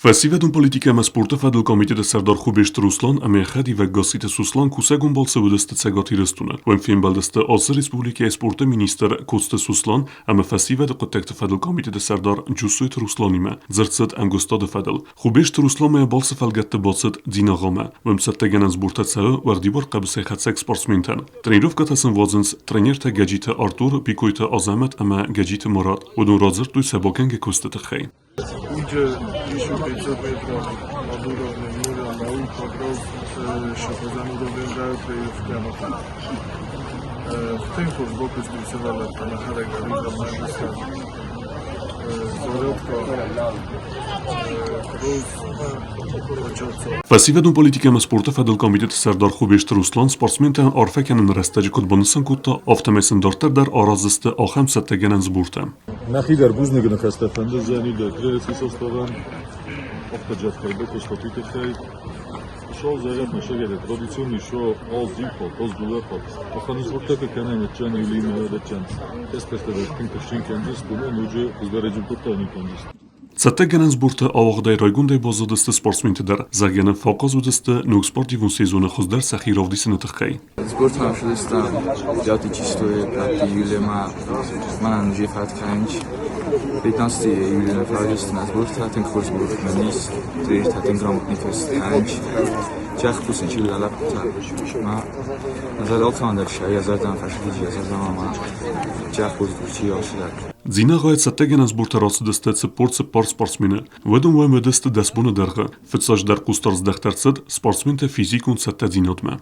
Фӕсивӕдон политикӕ ӕмӕ спорты фӕдыл комитеты сӕрдар Хубежты Руслан ӕмӕ йӕ хӕдивӕг Гасситы Суслан кусӕгон балцы уыдысты Цӕгат Ирыстоны. Уым фембӕлдысты ацы республикӕйы спорты министр Коцты Суслан ӕмӕ фӕсивӕды хъуыддӕгты фӕдыл комитеты сӕрдар Джусойты Русланимӕ. Дзырд цыд ӕмгуыстады фӕдыл. Хубежты Руслан ма йӕ балцы фӕлгӕтты бацыд Дзинагъамӕ. Уым цӕттӕгӕнӕн сбортӕ цӕуы уӕгъдибар хъӕбысӕйхӕцӕг спортсментӕн. Тренировкӕтӕ сын уадзынц тренертӕ Гӕджиты Артур, Бикойты Азӕмӕт ӕмӕ Гӕджиты Мурат. Уыдон радзырдтой сӕ бакӕнгӕ куысты тыххӕй. Уыджы еще 500 метров над уровнем моря на Покров шахозан тренировкӕмӕ. Тынг хорз бакуыстой сывӕллӕттӕ нӕхӕдӕг дӕр уый Зарядка, Кроз, Фӕсивӕдон политикӕ ӕмӕ спорты фӕдыл комитеты сӕрдар Хубежты Руслан спортсментӕн арфӕ кӕныны рӕстӕджы куыд банысан кодта, афтӕмӕй сын дарддӕр дӕр араздзысты ахӕм цӕттӕгӕнӕн сбортӕ. Нӕхи дӕр бузныгы ныхӕстӕ фӕнды Дзӕниды тренерский составӕн, ӕххӕджӕтхӕй бакуыста уый тыххӕй. Шоу зӕгъӕт ма шагӕдӕ традиционный шоу аз иу хатт, аз дыууӕ хатт. Ахӕм сбортӕ кӕнӕм ӕдджан июлимӕ ӕдджан. Кӕстӕртӕ дӕр тынг тыхджын кӕндзысты, уымӕн ноджы хуыздӕр результаттӕ не кӕндзысты. Цӕттӕгӕнӕн сборты ауагъдӕй райгондӕй баззадысты спортсментӕ дӕр. Зӕгъгӕ фӕхъаз уыдысты ног спортивон сезоны хуыздӕр сӕхи равдисыны тыххӕй. Сбортмӕ ссыдыстӕм 9 числойы 5 июлемӕ мӕнӕн уже фӕткӕнч. 15 июля фӕрдысты сбортӕ, тынг хорз сборт мын ис, тренертӕ тынг грамотный фӕстӕнч. Чах кусын чи лӕппутӕ ма зӕр алцӕмӕн дӕр сӕ йӕ зӕрдӕмӕ фӕсыдис, йӕ зӕрдӕмӕ ма чах кусдур чи алцыдӕр. Дзинагъайы цӕттӕгӕнӕн сбортӕ рацыдысты 44 спортсмены. Уыдон уӕм уыдысты 10 боны дӕргъы. Фыццаджыдӕр хъусдард здӕхт ӕрцыд спортсменты физикон цӕттӕдзинадмӕ.